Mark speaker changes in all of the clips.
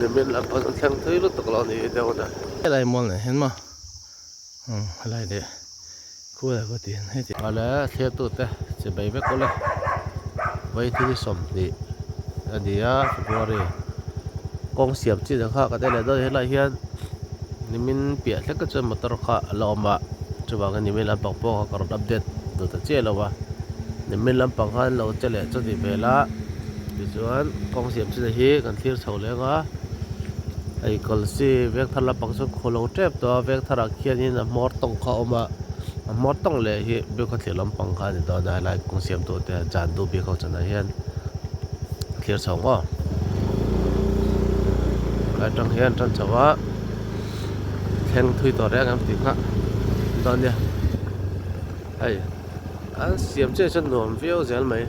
Speaker 1: Nimin lampang an thleng thui lutuk lo ni deuh na.
Speaker 2: Helai mual nen hian maw umm helai leh khuai ka ti heti.
Speaker 1: Awle thliartute chi bai vek ule vaithil 20 a ni a February kawng siam chin ang kha kan en leh dawn helai hian nimin piah hlek te chuan motor kha a la awm a chuvangin nimin lampang pawh kha ka rawn update duh ta chiah lo a nimin lampang khan lo che leh chu ni vel a. Tichuan kawng siam chin hi kan thlir chho leng a, hei Kawlsi veng thar lampang chu khaw lo tep tawh a, veng tharah khianin a hmawr tawng kha a awm a, a hmawr tawng leh hi Biakkhawthlir lampang kha a ni dawn a, helai kawng siam tu te jan duh bik ho chanah hian thlir chho maw. Helai atang hian tan chho a, thleng thui tawh reng em tih kha dawn nia, hei an siam chiah chuan nuam viau zel mai.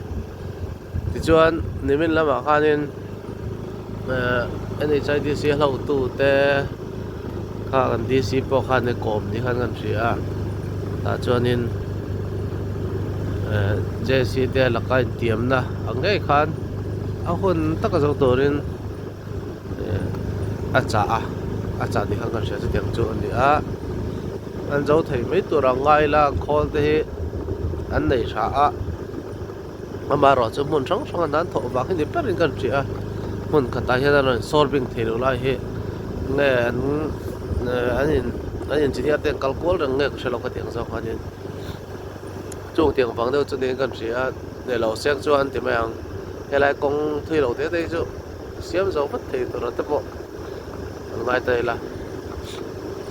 Speaker 1: Tichuan nimin lamah khanin ehh NHIDC hlotu te kha kan DC pawh khan i kawm ni khan kan hria a tah chuanin ehh JC te laka intiamna ang ngei khan a hun taka zo turin ehh a chah a a chah ni khan kan hria chutiang chu a ni a an zo thei mai tur ang ngai ila khawl te hi an nei tha a. Amaherawh chu hmun hrang hrang an thawh vang hi ni berin ka hria a, hmun khatah hian a rawn sawr bing thei lo lai hi nge an an in an engineer te an kal kual reng nge ka hre lo ka tih ang zawk khanin chung tiang vang deuh chu niin ka hria a, leh lo seng chuan ti mai ang helai kawng thui lo te te hi chu siam zo vat thei tur te pawh an ngai ta ila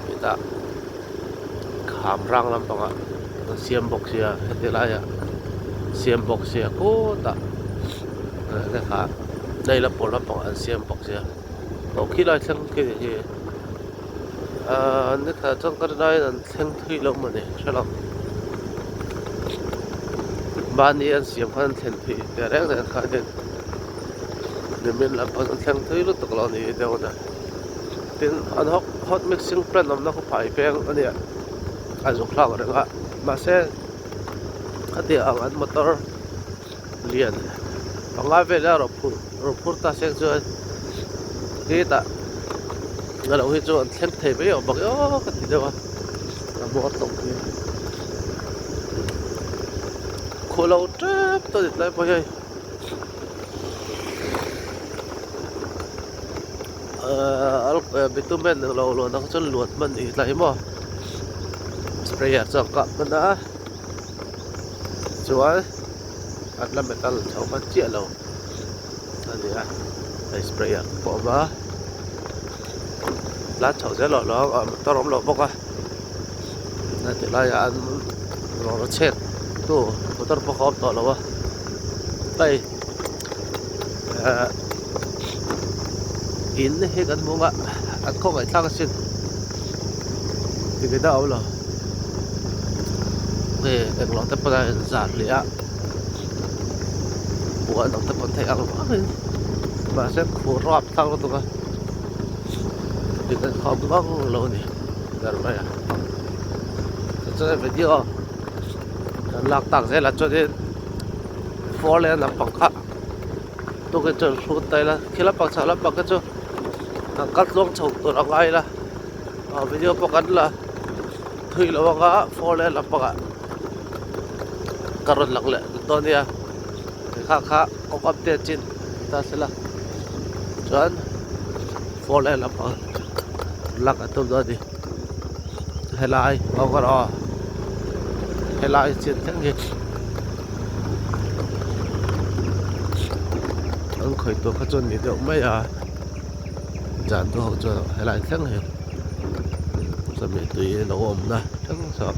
Speaker 1: hetah kham rang lampangah an siam bawk sia heti laiah siam bawk sia khutah te kha lei la pawl lampangah an siam bawk sia aw khilai thleng khi hi ahh ni khat chuan ka rinaiin an thleng thui lo mawni hre lo mahni an siam khan an thlen thui teh reng reng khanin nimin lampang an thleng thui lutuk lo ni deuh a. Tin an hot hot mixing plant awmna khaw phai peng a nia a zuk hlak reng a mahse khatiang ang an motor lian panga vel a rawn phurh rawn phur ta seng chuan hetah a lo hi chu an thleng thei mai awm bawk e aw ka ti deuh a a hmawr tawng hi khuh lo tep tawh a ni tlai pawh hian. Ahh bitumen lo luan ang chuan luan hman ni tlai maw sprayer chuan kah hman a chuan an la metal chho hman chiah lo a ni a hei sprayer te pawh a awm a tlan chho zel lo lo a motor awm lo bawk a heti laiah an rawra chhek tu motor pawh a awm tawh lo a hei ahh in hi kan hmu a an khawngaih thlak asin tingena a awm lo hei englo te pawn a inzar leh a puan ang te pawn theih ang ruangin mahse khur rap thlak lutuk a dik an khawm ngang lo a ni ber mai a tichuan video kan lak tak zelah chuanin four lane lampang kha tukin chuan hrut ta ila khi lampang chhak lampang te chu an kal tluang chho tur a ngai ila ah video pawh kan la thui lo anga four lane lampangah ka rawn lang leh dawn nia kha kha kawng update chin ta sela chuan four lane lampang lak a tum dawn a ni helai aw helai chin thleng hi an khawih tur kha chuan ni deuh mai a zan tu ho chuan helai thleng hi chawhmeh tui lo awm na thleng saw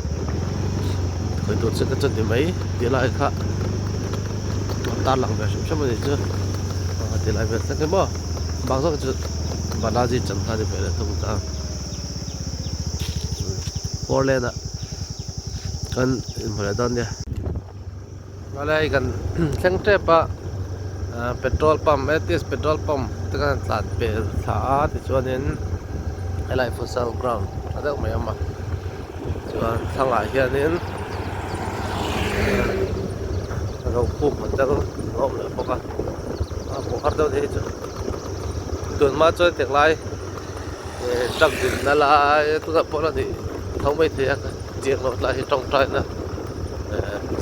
Speaker 1: khawih tur chu ka chuan ni mai ti lai kha a tarlang ve hrim hrim a ni chu a ti lai vel thleng hi maw bang zawk chu Balaji chan kha a ni ve leh thung ta four lane ah kan inhmu leh dawn nia helai kan thleng tep a petrol pump ATS petrol pump te khan an tlan pel thla a tichuanin helai futsal ground tha deuh mai a awm a chuan thlangah hianin rokhum hotel a awm leh bawk a a hmuh har deuh ni hi chu. Tunhma chuan tiang lai truck dinna lai tunah pawh la nih tho mai thei a chiang loh lai hi tawngtaina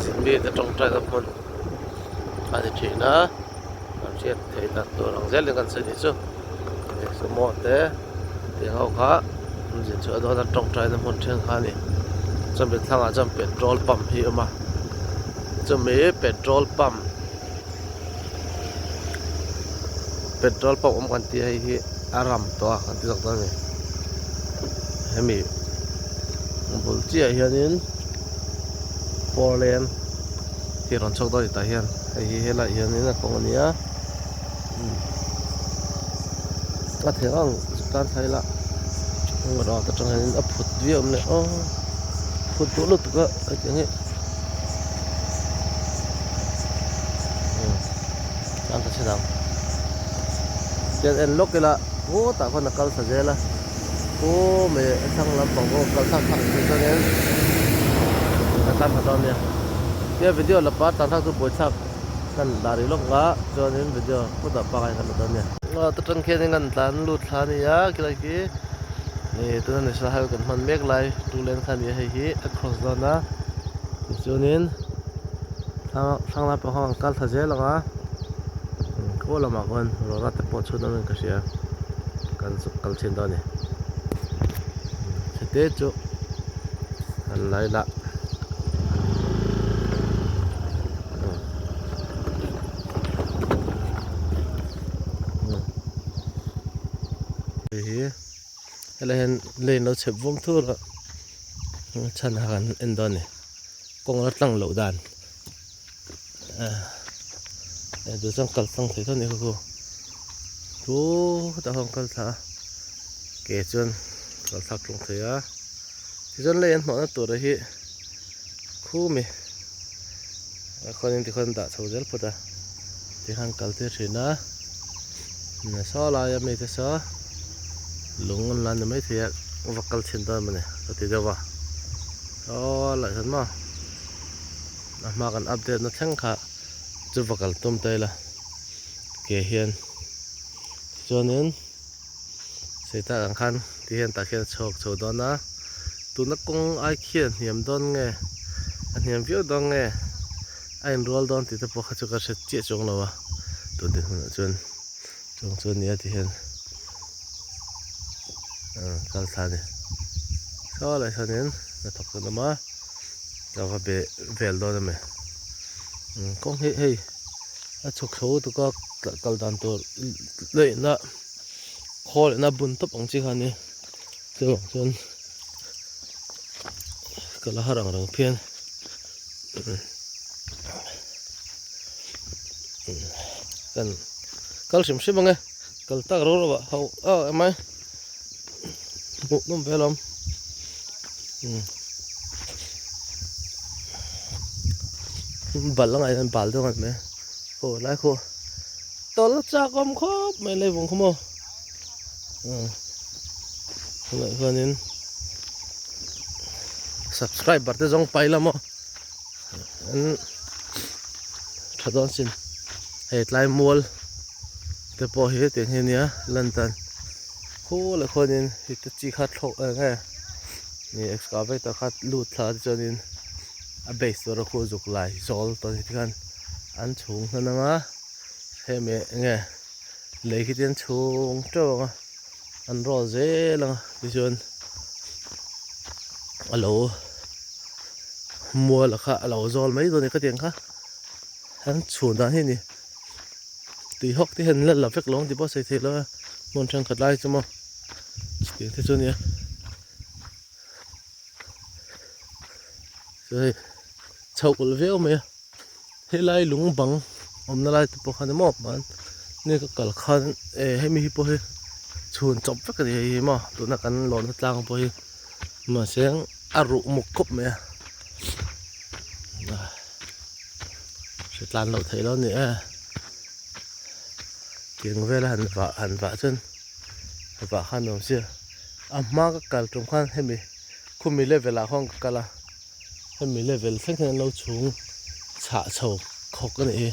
Speaker 1: zin mite tawngtaina hmun a ni thin a kan hriat theih dan tur ang zelin kan sawi nih chu sumo te tiang ho kha an zin chhuah dawn a tawngtaina hmun thenkhat a ni chumi thlangah chuan petrol pump hi a awm a chumi petrol pump. Petrol pump awm kan tih hei hi a ram tawh a kan ti zawk dawn a ni hemi bul chiah ah hianin four lane hi a rawn chhuak dawn a ni tah hian hei hi helaiah hianin a kawng a ni a a thei ang tan thla ila rod atang hianin a phut viau awm leh aw phut duh lutuk a hetiang hi. An ka chhe dang tian en lawk ila khawtah khawn a kal thla zel a aw mai a thlang lampang pawh kal thlak thlak thei chuanin a tlan thla dawn nia tia video la pa tlan thlak chu buaithlak kan dah rih lawk nga chuanin video khawtah pangai kan la dawn nia. Ta tang khianin an tlan lut thla a ni a khilai khi ih tuna national highway kan hman mek lai two lane kha a ni a hei hi a cross dawn a tichuanin. Thlang lampang ho an kal thla zel ang a khaw lamah khawn rawra te pawh chhun awmin ka hria kan zuk kal thin dawn a ni chhete chu an lai lah hei hi helai hian lane lo chhep vawm thur a chhan a kan en dawn a ni. Kawng la tlang loh dan eh duh chuan kal tlang thei tho a ni kha khu khutah khan kal thla a ke chuan kal thlak tlang thei a tichuan lei an hnawhna tur hi khumi khuanin tikhuan dah chho zel phawt a tikhan kal tir thin a saw laia mite saw lung an la ni maithei a va kal chhin dawn a ni ka ti deuh a. Aw lah hian maw a hma kan update na thleng kha chu va kal tum ta ila ke hian chuanin sei tak ang khan ti hian tah khian a chhuak chho dawn a tuna kawng ai khi a hniam dawn nge a hniam viau dawn nge a inrual dawn tih te pawh kha chu ka hre chiah chuang lo a tun dinhmunah chuan chuang chu a nia ti hian kal thla a ni saw lai sawnin hnathawk an awm a ka va be vel dawn a mi kawng hi hei a chhuk chho lutuk a kal dan tur leihna khawl lehna bun tawp ang chi kha a ni chuvang chuan ka la har ang reng phian. Kan kal hrim hrim ang e kal tak ro ro ah ho a emai hmuh nawm ve alawm bal a ngaih hian bal deuh a ni mai aw lai khaw tawlh chak awm khawp mai lei vawng khaw maw tunah chuanin subscriber te zawng pai la maw an tha dawn sin hei tlai mual te pawh hi tiang hi ania lan dan khu leh khuanin hei te chi kha thlawh eng nge ni excavator kha lut thla te chuanin a base tur a khu zuk lai zawl tawh ni tikhan an chhung hnan anga hemi eng nge lei khi te an chhung teuh ang a an rawl zel ang a tichuan a lo mual kha a lo zawl mai dawn a ni khatiang kha an chhun dan hi a ni tui hawk te hian an la la vek lo ang tih pawh a sawi theih loh a hmun thenkhat lai chu maw chutiang te chu a nia chu hei chhoh ulh viau mai a. Helai lung bang awmna lai te pawh khan emaw mahni ka kal khan eh hemi hi pawh hi chhun chawp vek a ni hei hi maw tuna kan lawnna tlang pawh hi mahse a ruh muk khawp mai a hre tlan loh theih loh a ni e tiang vela han vah han vah chuan vah khan nuam sia a hma ka kal tum khan hemi khumi level ah khawn ka kal a. Hemi level thleng hian an lo chhung chhah chho khawk a nih hi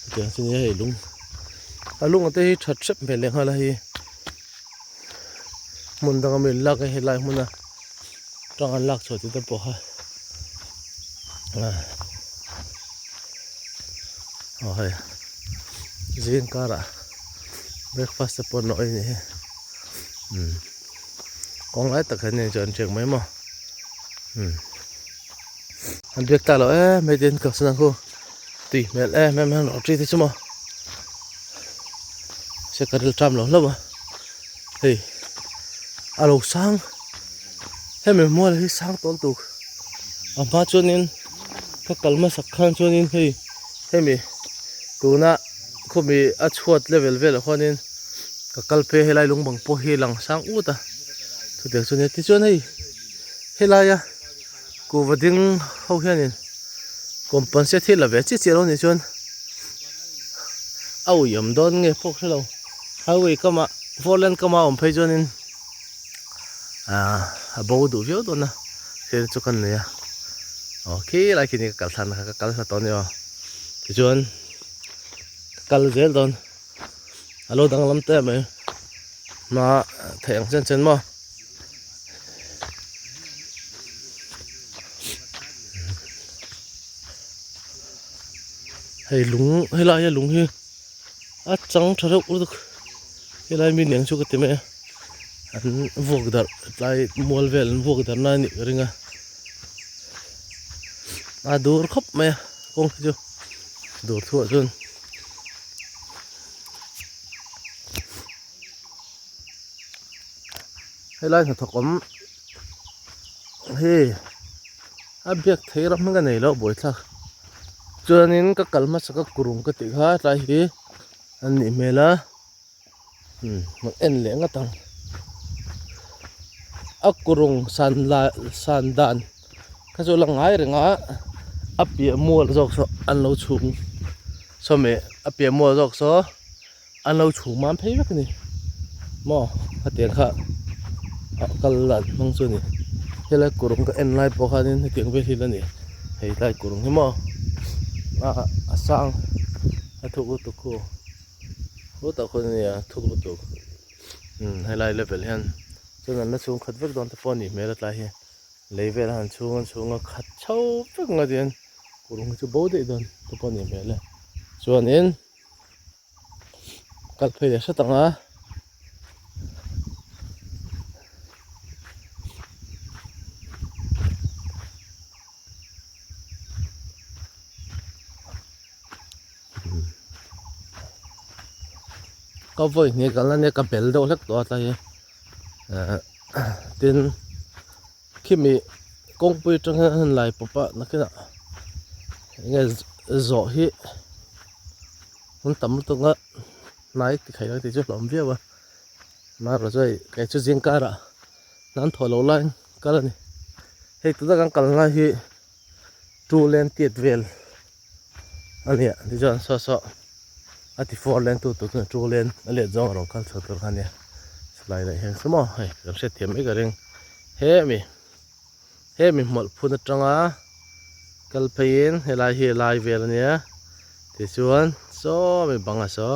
Speaker 1: chutiang chu nia hei lung. A lunga te hi that hrep hmel leh nghal a hei hmun danga mi lak a helai hmuna tang an lak chhuah tih te pawh kha aw hei zing karah breakfast te pawh an awih a nih hi umm kawng lai tak hian chu an ṭhiak mai maw umm an biak tak loh em mai tin ka sana khu tui hmel em em hian rawh ṭi te chu maw se ka ril ṭam lo hlauh a hei a lo sang hemi mual hi sang tawl tuk a hma chuanin ka kal hmasak khan chuanin hei hemi tuna khawmi a chhuat level velah khuanin ka kal phei a helai lung bang pawh hi a lang sang ut a chutiang chu a nia tichuan hei helaia kuhva ding ho hianin compensate hi la ve chiah chiah lo anih chuan a ui awm dawn nge pawh ka hrelo highway kamah four lane kamah a awm phei chuanin ahh a bo duh viau dawn a thil chu kan nei a aw khilai khi ni ka kal thlan kha ka kal hla tawh a ni aw tichuan ka kal zel dawn a lo danglam ta em mai hma theih ang chen chen maw. Hei lung helai a lung hi a chang tha reuh lutuk helai mi niang chu ka ti mai a an vuak darh tlai mual vel an vuak darh na a nih ka ring a a dur khawp mai a kawng hi chu dur thuah chuan. Helai hnathawk awm hi a biak thei ram ka nei loh buaithlak chuanin ka kal hmasa ka kurung ka tih kha tlai hi an nih hmel a umm en leh nghat ang a kurung san la san dan kha chu a la ngai reng a a piah mual zawk saw an lo chhung sawmi a piah mual zawk saw. An lo chhung mam phei vek a ni maw hetiang kha a kal dan hmang chu a ni helai kurung ka en lai pawh khanin hetiang vel hi la ni hei tlai kurung hi maw a sang a thuk lutuk khu khutah khuan a nia thuk lutuk umm helai level hian chuan an la chhung khat vek dawn te pawh a nih hmel a tlai hi lei vel a han chhung a chhung a khat chho vek mai tihian kurung hi chu bo daih dawn te pawh a nih hmel e chuanin. Kal phei leh hret ang a. Ka vawi hnih kal na nia ka bel deuh hlek tawh a tlai hi tin khimi kawngpui atang hian an lai pawp a nakinah enge zawh hi an tam lutuk a hnai ti thei ang tih chu hlawm viau a amaherawhchu hei kei chu zing karah hna an thawh loh laiin kal a ni hei tuna kan kal lai hi two lane tiat vel a ni a tichuan saw saw a ti four lane tu tur chuan two lane a let zawng a rawn kal chho tur kha a nia silai leh hian saw maw hei kan hriatthiam mai ka ring hemi hemi hmawlh phun atanga kal pheiin helai hi lai vel a nia tichuan saw mi banga saw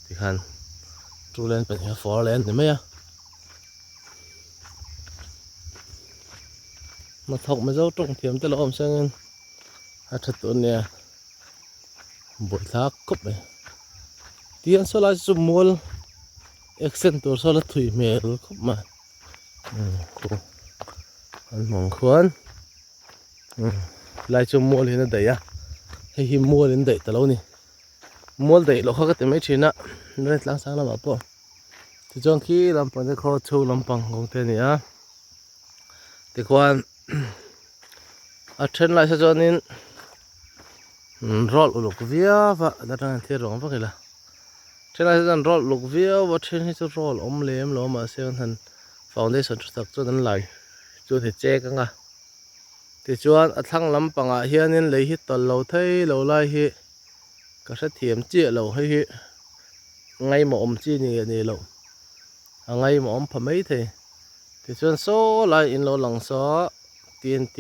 Speaker 1: tikhan two lane pahnih a four lane ni mai a. Hnathawk mizo tawng thiam te lo awm sengin a tha tur ania buaithlak khawp mai tiang saw lai chu mual accent tur saw la thui hmel khawp mai umm khu an hmang khuan umm lai chu mual in a daih a hei hi mual in daih ta lo a ni mual daih loh kha ka ti mai thin a tlang sang lamah pawh. Tichuan khi lampang te khaw chhung lampang kawng te a ni a tikhuan a then lai saw chuanin roll uluk viau a atangin thil rawng vak ila then lai saw chuan roll uluk viau a then hi chu roll awm lem lo mahse an han foundation tha tak chuan an lai chu an check anga tichuan a thlang lampangah hianin lei hi tawlh lo thei lo lai hi ka hrethiam chiah lo hei hi. Ngaimawh awm chi ni a ni loh a ngaimawh awm pha mai thei tichuan saw lai in lo lang saw TNT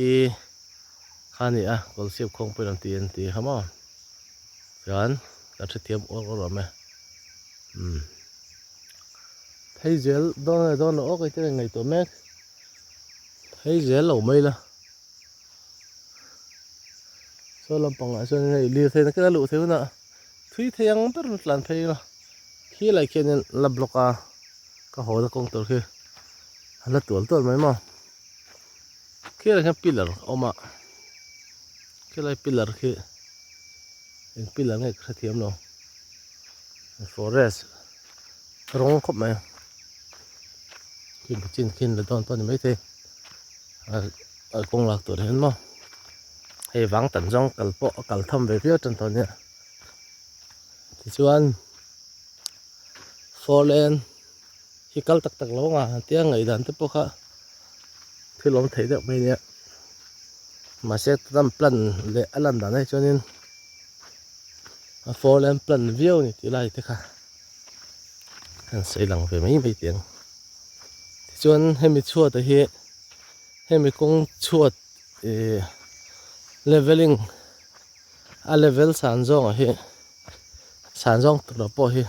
Speaker 1: kha a ni a kawlsip khawngpui lam TNT kha maw chuan kan hrethiam uar uar awm e. Umm phei zel dawn nge dawn lo aw kei te ngaihtuah mek phei zel lo mai la saw lampang ah chuan hei lirthei na kela luh theih hunah thui thei ang ber an tlan phei a khi lai khianin la block a ka haw na kawng tur khi a la tual tual mai maw khi lai khian pillar a awm a khilai pillar khi eng pillar nge ka hrethiam lo. Forest rawng khawp mai khi chin khin la dawn pawh a ni maithei a kawng lak tur hian maw hei vang tan zawng kal pawh a kal tham ve viau tan tawh ania tichuan four lane hi kal tak tak lo anga tia ngaihdan te pawh kha thil awm thei deuh mai ania mahse ram plan leh a lan dan ah hi chuanin. A four lane plan viau a ni tih lai te kha an sawi lang ve mai mai teh ang. Tichuan hemi chhuat ah hi hemi kawng chhuat ihh leveling a level san zawng ah hi san zawng tur ah pawh hi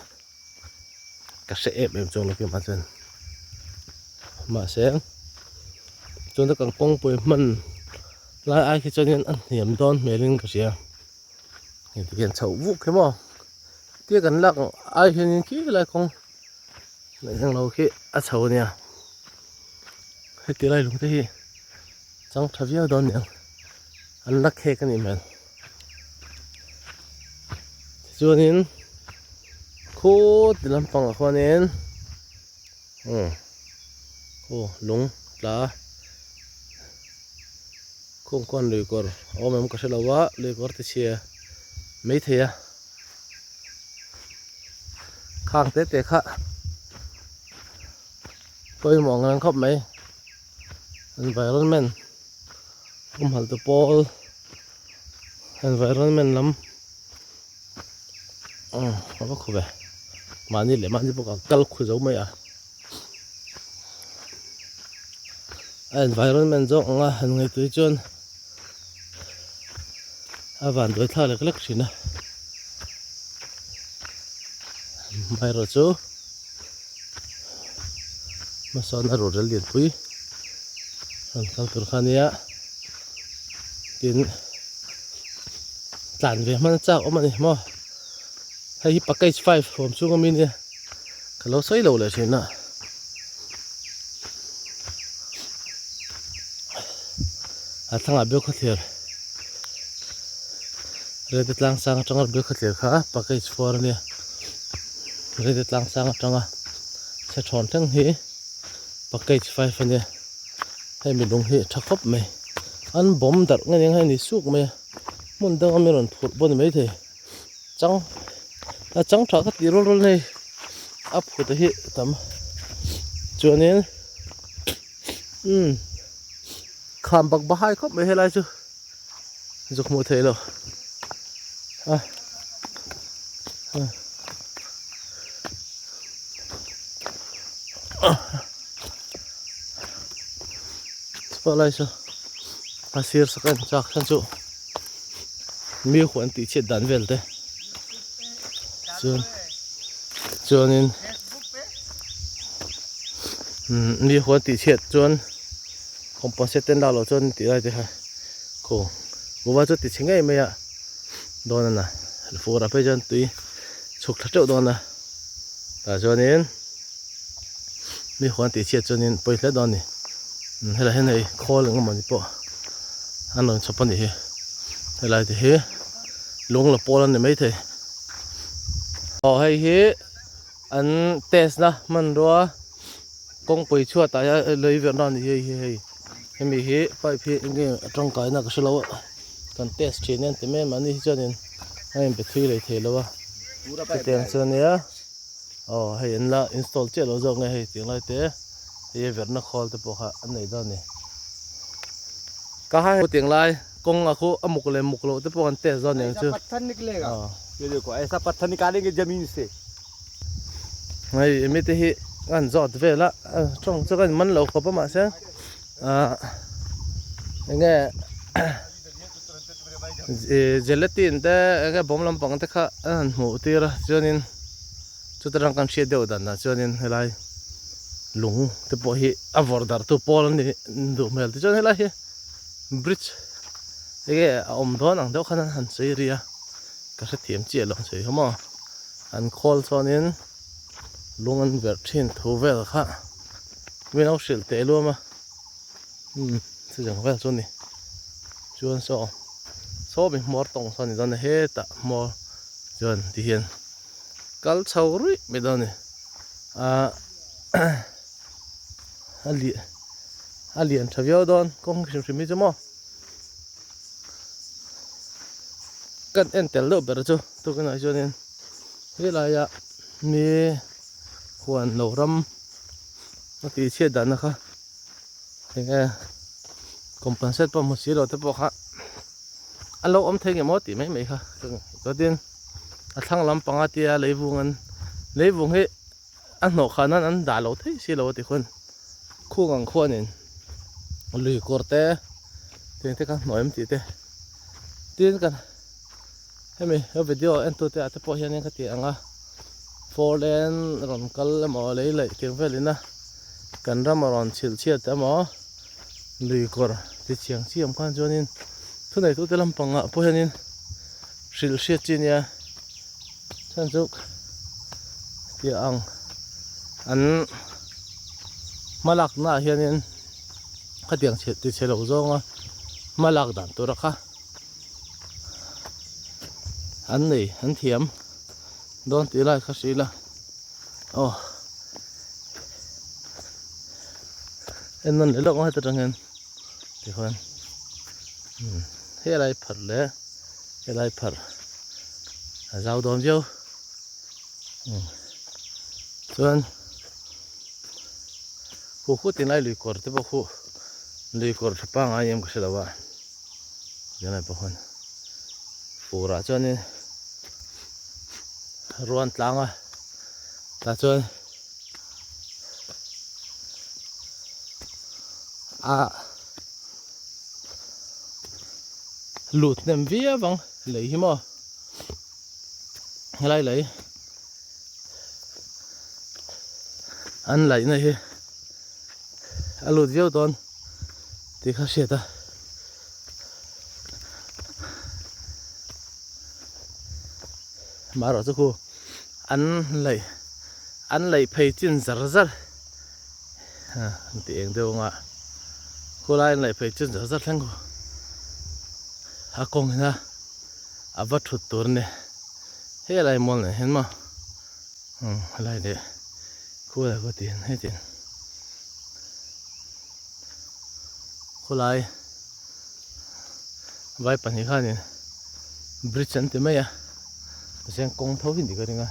Speaker 1: ka hre em em chuang lo khi mahse mahse chuan kan kawngpui hman lai ai khi chuan in a hniam dawn hmel in ka hria. Hei ti hian chhoh vuk hi maw tia kan lak ai hianin khi lai kawng leh englo khi a chho ania heti lai lung te hi chang tha viau dawn aniang an la khek anih hmel tichuanin khuti lampangah khuanin umm aw lung tla. Kawng khuan lui kawr a awm em ka hre lo a, lui kawr ti chhia mai thei a, khang te te kha pawimawh ang reng khawp mai environment humhalh tu pawl environment lam a va khaw ve mahni leh mahni bawk a kal khu zo mai a. A environment zawk anga han ngaihtuah hi chuan a van duai thlak lek lek thin a amaherawh chu hmasawn a ruhrel lianpui rawn kal tur kha ania tin tlan ve hman a chak awm a ni maw hei hi package five awm chhung ami nia. Ka lo sawi lo leh thin a. A thlangah biak khawthlir Rete tlang sang atanga biak khawthlir kha package four ania. Rete tlang sang atanga chhe thawn thleng hi package five ania. Hei milung hi tha khawp mai. An bawm darh nge eng hi a ni suk mai a. Hmun danga mi rawn phurh pawh a ni maithei. Chang a chang tha ka tih rual rual nei a phut hi tam chuanin umm kham bak bahai khawp mai helai chu zuk hmuh theih loh a chhuah lai chu a sir sak a chak khan chu. Mi huan tih chhiat dan vel te chuan chuanin umm mi huan tih chhiat chuan compensate ten lak loh chuan tih lai te kha khaw kuhva chu ti chhe ngei mai a dawn a na fur ah phei chuan tui chhuk thla teuh dawn a tah chuanin mi huan tih chhiat chuanin pawi hle dawn a ni helai hian hei khawl eng emaw ni pawh an rawn chhawp a nih hi helai te hi lung la pawl a ni maithei aw hei hi an test na hmanrua kawngpui chhuat ah hian lei verh na a ni hi hei hei hemi hi pipe hi eng nge a tangkai na ka hre lo a kan test thin e an ti mai a mahni hi chuanin a inpe thui leh thei lo a chutiang chu ania. Aw hei an la install chiah lo zawk nge hei tih lai te hei a verhna khawl te pawh kha an nei dawn a ni ka hai tiang lai kawng a khu a muk leh muk loh te pawh an test dawn aniang chu aw hei emi te hi an zawt vel a tawng chu ka man lo khawp a mahse ah enge gelatin te enge bawm lampang te kha an han hmuh tir a chuanin.
Speaker 2: Chuta rang kan hriat deuh danah chuanin helai lung te pawh hi a vawrh darh tu pawl an ni duh hmel. Tichuan helai hi bridge enge a awm dawn ang deuh khan an han sawi ri a, ka hrethiam chiah lo an sawi kha maw. An khawl chuanin lung an verh thin thu vel kha min lo hrilh teh luam a, umm chutiang vel chu a ni. Chuan saw saw mi hmawr tawng saw a ni dawn a, hetah hmawr chuan tihian. Kal chho ruih mai dawn a ni. Ahh a lian a lian tha viau dawn kawng hrim hrim hi chu maw. Kan en tel deuh ber chu tukinah chuanin helaia mi huan lo ram a tih chhiat dahna kha enge compensate pawh hmu si lo te pawh kha a lo awm thei nge maw tih mai mai kha ka ngaihtuah tin. A thlang lampanga tia leivung an leivung hi a hnawh khan an an dah lo thei si lo a ti khuan khung ang khuanin lui kawr te tiang te kha hnawh em tih te tin kan hemi he video en tu te ah te pawh hianin ka ti ang a four lane rawn kal emaw lei laih tiang velin a kan ram a rawn chhilh chhiat emaw lui kawr ti chiang chiam khan chuanin thuneitute lampangah pawh hianin. Hrilh hriat chi nia chuan chu tih ang an hma lakna ah hianin khatiang chhe ti chhe lo zawnga hma lak dan tur a kha an nei an thiam dawn tih lai kha hrilh a aw en nawn leh lawk ang heta tang hian tichuan helai pharh leh. Helai pharh a zau dawn viau chuan khu khu tinlai lui kawr te pawh khu lui kawr tha pangngai em ka hre lo a tunlai pawh khuan fur ah chuanin ruan tlang a tah chuan ah. Lut hnem viau ang lei hi maw helai lei an laihna hi a lut viau dawn tih kha hriat a. Marawh chu khu an laih an laih phei chin zar zar an ti eng deuh anga khulai an laih phei chin zar zar thleng khu a kawng hian a a va thut tur a ni helai mual nen hian maw umm helai leh khulai pawh ti hian heti khulai vai pahnih khanin bridge an ti mai a zeng kawng tho hi ni ka ring a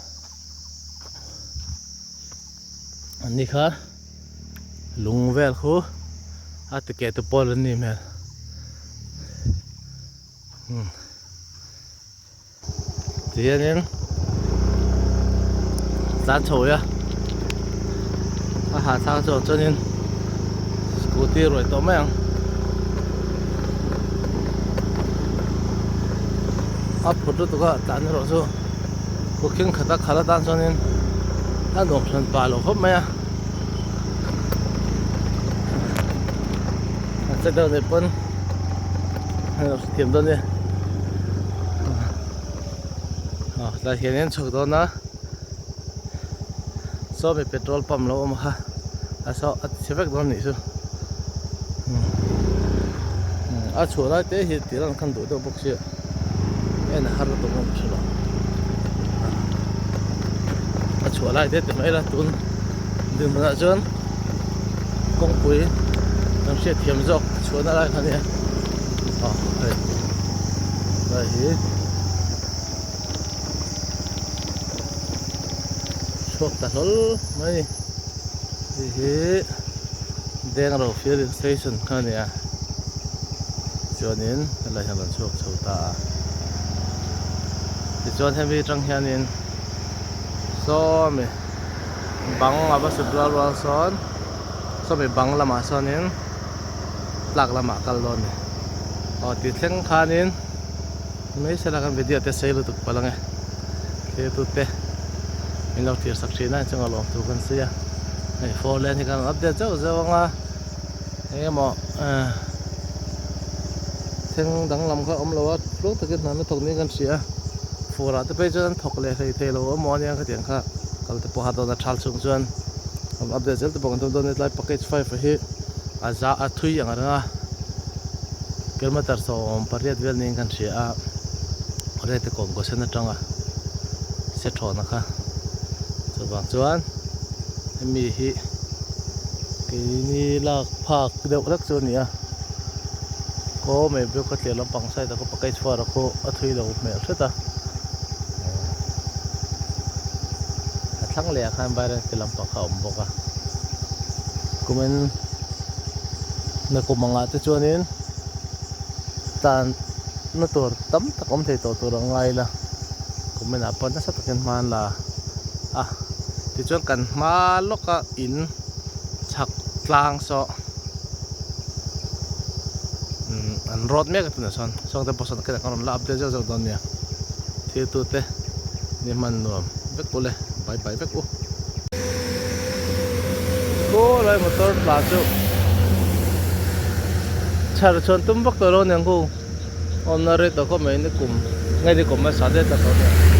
Speaker 2: an ni kha lung vel khu a ti keh tu pawl an nih hmel umm ti hianin tlan chho a a hahthlak chuan chuanin scooty ruai tawh mai ang. A phut lutuk a tlan erawh chu khukhing khata khalh atan chuanin a nuam hran pah lo khawp mai a a che deuh nih pawn a lo hrethiam dawn nia aw tlai hianin chhuk dawn a saw mi petrol pump lo awm kha a saw a chhe vek dawn nih chu a chhuah lai te hi tih lan khan duh deuh bawk sia en a har lutuk ngawt thin lo a chhuah lai te ti mai ila tun dinhmunah chuan kawngpui kan hriat thiam zawk a chhuahna lai kha nia aw hei lai hi. Chhuak ta hlawl mai hei hi Dengro filling station kha a ni a chuanin helai hian a rawn chhuak chho ta a tichuan hemi atang hianin sawmi bang a va sut rual rual sawn sawmi bang lamah sawnin tlak lamah a kal dawn a ni aw ti thleng khanin. Mai sela kan video te sei lutuk palh ange thlir tute. Min lo thlir sak thin a inchunga lawm tur kan sawi a hei four lane hi kan rawn update zauh zauh ang a eng emaw eh thleng danglam kha a awm lo a tluang takin hna an thawk niin kan hria a fur ah te phei chuan an thawk leh hlei thei lo emaw ania khatiang kha kal te pawh a dawn a thal chhung chuan rawn update zel te pawh kan tum dawn a ni tlai package five a hi a za a thui ang reng a kilometer 18 vel niin kan hria a rate kawm kaw sen atanga se thawhna kha chuvang chuan hemi hi keini lak phak deuh hlek chu a ni a kaw mai biak a tliah lampang side ah khaw package var a khaw a thui lo hmel hret a a thlang leh ah khan vairengte lampang kha a awm bawk a kumin nakum angah te chuanin tan na tur tam tak awm thei tawh tur a ngai la kumin ah pawh nasa takin hma an la a tichuan kan hma lawka in chhak tlang saw umm an rawt mek a tunah sawn sawngte pawh sawn kan rawn la update zeuh zeuh dawn nia thil tute ni hman nuam vek u le bye bye vek u. Khawlai motor tla chu chhar chhuan tum vak tawh lo aniang khu awmna rei tawh khawp mai ni kum nge ni kum hmasa daih tlat lo nia.